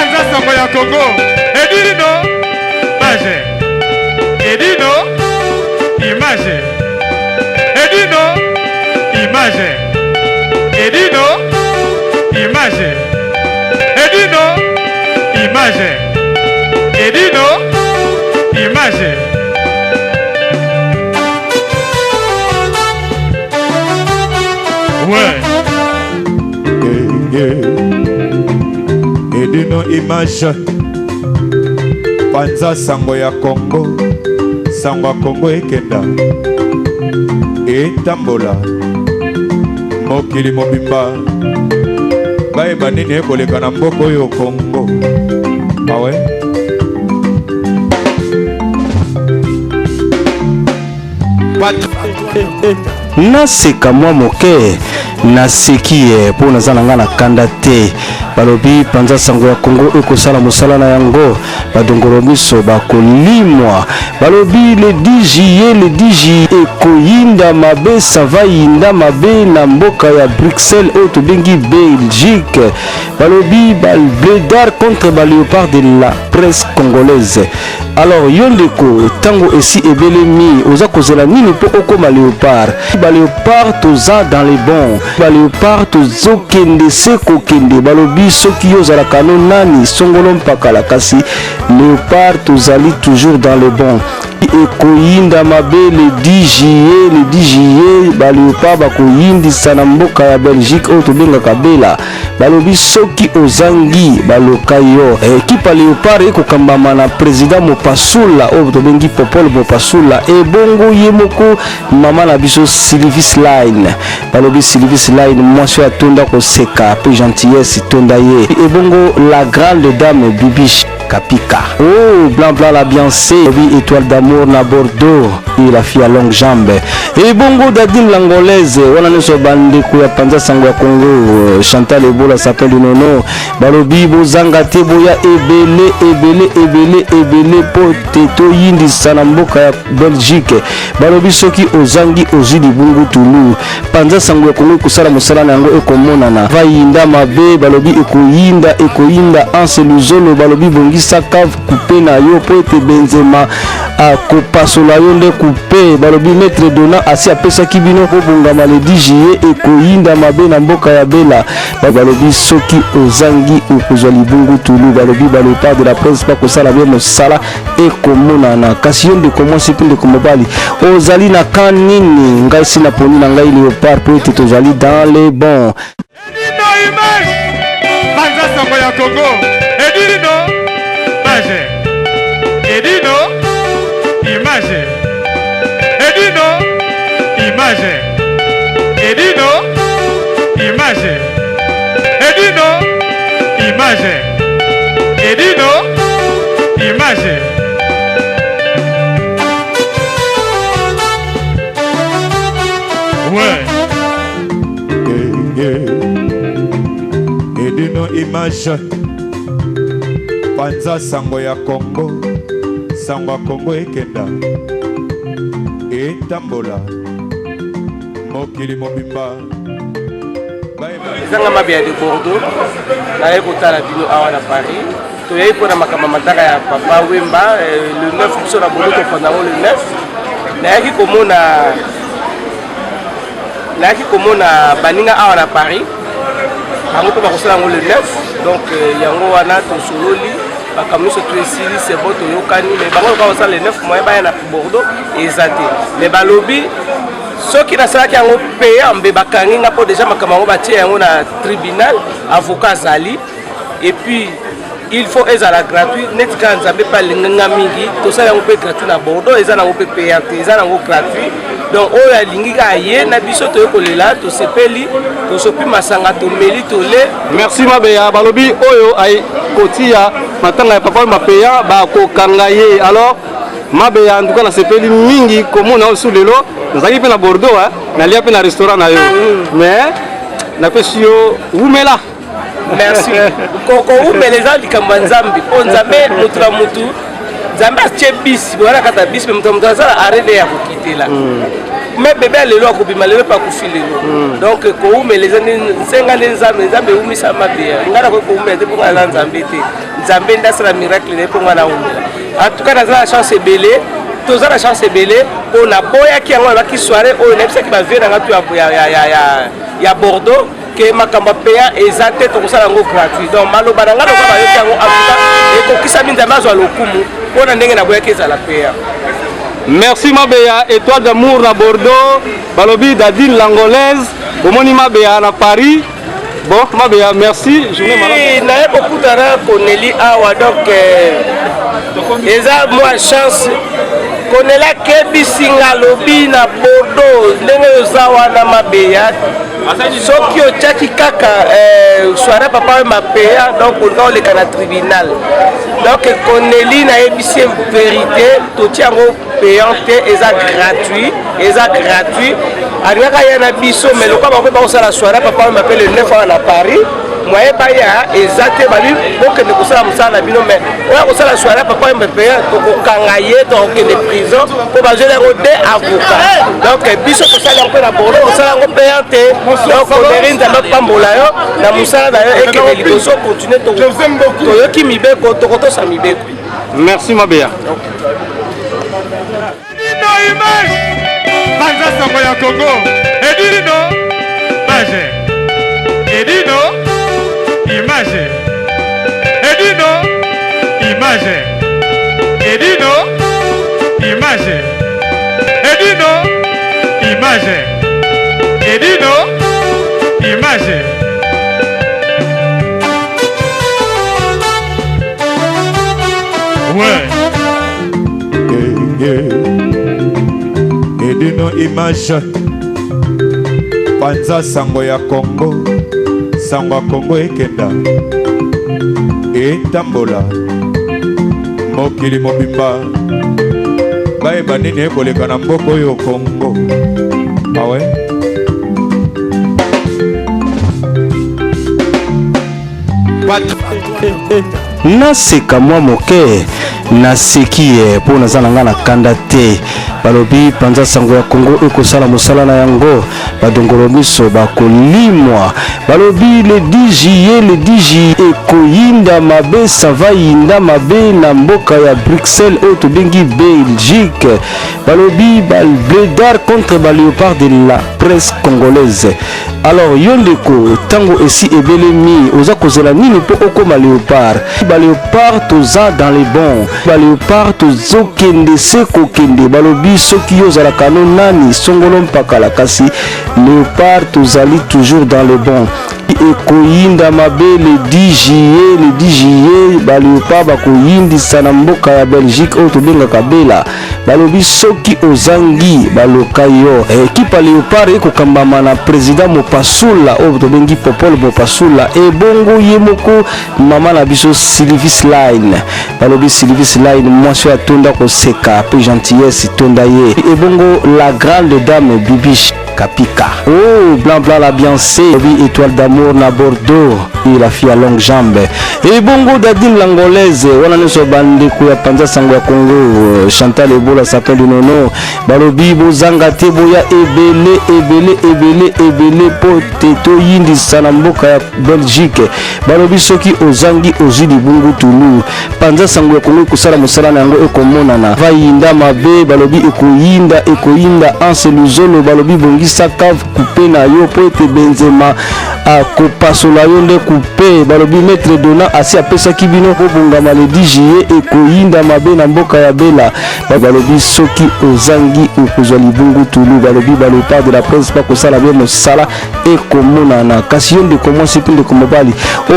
Panza sango ya Congo. Edino image. Edino image. Edino image. Edino image. Edino image. Edino image. Ouais. Edino image panza sango ya Congo sango ya Congo ekenda etambola mokili mobimba bayeba nini ekoleka na mboka oyo Congo awe Naseka mwa moke, naseki ye mpo naza na ngai na kanda te. Balobi panza sango ya Congo ekosala mosala na yango, badongolo miso bakolimwa. Balobi le 10 juillet, le 10 juillet ekoyinda mabe, ça va yinda mabe na mboka ya Bruxelles oyo tobengi Belgique. Balobi ba bledar contre ba leopard de la presse congolaise. Alors yo ndeko, tango esi ebelemi, oza kozela nini mpo okoma leopard? Ba leopard toza dans les bons, ba leopard tozokende se kokende. Balobi soki yo ozalaka no nani songolo mpakala, kasi leopard tozali toujours dans les bons. Ekoyinda mabe le 10 juillet, le 10 juillet ba leopard bakoyindisa na mboka ya Belgique oyo tobengaka Bela. Balobi soki ozangi baloka yo. Ekipe ya leopard ekokambama na président Mopasula oyo tobengi Popol Mopasula, ebongo ye moko mama na biso Sylvie Line. Balobi Sylvie Line mwasi oyo atonda koseka pe gentillesse tonda ye, ebongo la grande dame Bibiche Kapika. Oh, blanc blanc la Beyoncé, oui, étoile d'amour na Bordeaux, et la fille à longue jambe. Et bongo Dadine l'angolaise, wana nyonso bandeko ya panza sango ya Congo, Chantal Ebola s'appelle Nono. Balobi bozanga te boya ebele ebele ebele ebele po te toyindisa na mboka ya Belgique. Balobi soki ozangi ozwi libungu tulu. Panza sango ya Congo ekosala mosala na yango ekomonana. Vayinda mabe balobi ekoyinda ekoyinda Anse Luzolo balobi bongisaka coupe na yo po ete Benzema akopasola yo nde coupe. Balobi Maître Dona asi apesaki bino bobongama le 10 juillet ekoyinda mabe na mboka ya Bela. Balobi soki ozangi okozwa libungu tulu. Balobi ba leopard de la presse bakosala bien mosala ekomonana. Kasi yo ndeko mwasi mpe ndeko mobali ozali na camp nini? Ngai si naponi na ngai leopard po ete tozali dans les bons. Edino image panza sango ya Congo. Edino image. Edino image. Edino image. Edino image. Edino image. Edino image. Ouais. Edino image panza sango ya Congo sango ya Congo ekenda etambola mokili mobimba. Ezanga mabe ya de Bordeaux, naye kotala bino awa na Paris. Toyei mpona makambo ya matanga ya Papa Wemba le 9, biso na Bordeaux tofanda yango le 9. Nayaki komona, nayaki komona baninga awa na Paris, bango mpe bakosala yango le 9. Donc yango wana tosololi makambo nyonso to esili, c'est bon, toyokani. Mais bango lokola kosala le 9, moyen baya na Bordeaux eza te. Mais balobi soki nasalaki yango payant mbe bakangi nga, mpo déjà makambo yango batie yango na tribunal, avocat azali, et puis il faut ezala gratuit. Neti kaka Nzambe mpe alingi nga mingi, tosala yango mpe gratuit na Bordeaux, eza nango mpe payant te, eza nango gratuit. Donc oyo alingi kaka ye na biso, toye kolela, tosepeli, tosopi masanga, tomeli, tole. Merci Mabeya. Balobi oyo ay kotia matanga ya Papa Wemba payant bakokanga ye. Alors Mabeya, en tout cas nasepeli mingi komona oyo su lelo. Nazalaki mpe na Bordeaux, hein, nalia mpe na restaurant na yo, mais napesi yo wumela. Merci. Kowumela eza likambo ya Nzambe, mpo Nzambe motu na motu, Nzambe atie bisi boya na kati ya bisi, me moto na moto azala arrêt ya kokitela. Mais bebe ya lelo akobima lelo mpe akufi lelo. Donc kowumela eza nde nsenga nde Nzambe. Nzambe ewumisa mabeya. Ngai nakoki kowumela te mpo ngai naza Nzambe te. Nzambe nde asala miracle na ye mpo ngai nawumela. En tout cas, naza na chance ebele, toza na chance ebele mpo naboyaki yango. Nabaki soirée oyo, nayebisaki bavieux na ngai tu ya Bordeaux ke makambo ya payant eza te, tokosala yango gratuit. Donc maloba na ngai lokola bayoki yango, en tout cas ekokisami. Nzambe azwa lokumu mpo na ndenge naboyaki ezala payant. Merci Mabeya, étoile d'amour na Bordeaux, balobi Dadine l'Angolaise, bomoni Mabeya na Paris. Bon, Mabeya, merci. Journée malamu. Naye kokutana Cornélie awa, donc eza mwa chance. Cornélie akebisi nga, alobi na Bordeaux ndenge oza wana Mabeya, soki otiaki kaka soirée papa oyo mapeya, donc olinga oleka na tribunal. Donc Cornélie, nayebisi ye vérité, totia yango payant te, eza gratuit, eza gratuit. Alingaka ya na biso, mais lokola bango mpe bakosala soirée papa oyo mape le 9 awa na Paris, moye baya eza te. Babi bokende kosala mosala na bino, mais oyo akosala soirée papa oyo mape, tokokanga ye, tokokende prison mpo bazweli yango de avocat. Donc biso tosala yango mpe na Bordeaux, kosala yango payant te. Donc Cornélie, Nzambe apambola yo na mosala na yo, ekende liboso, continue. Toyoki mibeko, tokotosa mibeko. Merci Mabeya. Edino image, panza sango ya Congo. Edino image, Edino image, Edino image, Edino image, Edino image, Edino image. Ouais. Edino image, panza sango ya Kongo, sango ya Kongo ekenda etambola mokili mobimba, bayeba nini ekoleka na mboka oyo Kongo awe. Naseka mwa moke, naseki ye mpo naza na ngai na kanda te. Balobi panza sango ya Kongo ekosala mosala na yango, badongolo miso bakolimwa. Balobi le 10 juillet, le 10 juillet ekoyinda mabe, ça va yinda mabe na mboka ya Bruxelles oyo tobengi Belgique. Balobi bablédards contre baléopard de la presse congolaise. Alors yo ndeko, ntango esi ebelemi, oza kozela nini mpo okóma léopard? Baléopard toza dans les bons, baléopard tozokende se kokende. Balobi soki yo ozalaka no nani songolo mpakala, kasi léopard tozali toujours dans les bons. Ekoyinda mabe le 10 juillet, le 10 juillet baléopard bakoyindisa na mboka ya Belgique oyo tobengaka Bela. Balobi soki ozangi, baloka yo. Ekipe ya léopard ekokambama na président Mopasula oyo tobengi Popole Mopasula, ebongo ye moko mama na biso Sylvis Line. Balobi Sylvis Line, mwasi oyo atonda koseka mpe gentillesse tonda ye, ebongo la grande dame Bibiche Kapika. Oh, blanc blanc la Beyoncé, oui, étoile d'amour na Bordeaux, et la fille à longue jambe. Et bongo Dadine l'Angolaise, wana nyonso bandeko ya panza sango ya Congo, Chantal Ebola Sapin de Nono, balobi bozanga te, boya ebele ebele ebele ebele po te toyindisa na mboka ya Belgique. Balobi soki ozangi, ozwi libungu tulu. Panza sango ya Congo ekosala mosala na yango, ekomonana, vayinda mabe. Balobi ekoyinda, ekoyinda. Anse Luzolo, balobi bongisaka coupe na yo mpo ete Benzema akopasola yo nde coupe. Balobi maître Dona asi apesaki bino, bobongama, le 10 juillet ekoyinda mabe na mboka ya Bela. Balobi soki ozangi, okozwa libungu tulu. Balobi baléopard de la presse bakosala be mosala, ekomonana. Kasi yo ndeko mwasi mpe ndeko mobali,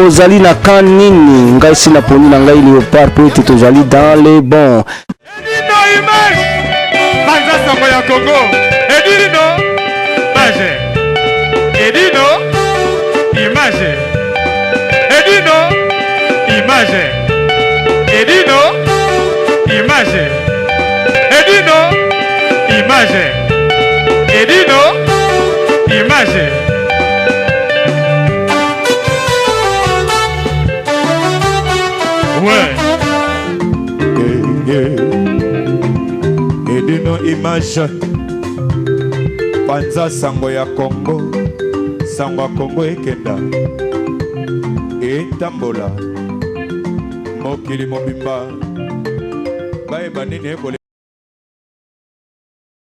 ozali na kan nini? Ngai si naponi na ngai léopard mpo ete tozali dans les bons. Edino image, panza sango ya Congo. Edino image, Edino image, Edino image, Edino image, Edino image, Edino image. Ouais. Edino image. Panza sango ya Congo, sango ya Congo ekenda etambola mokili mobimba, bayeba nini ekoleka.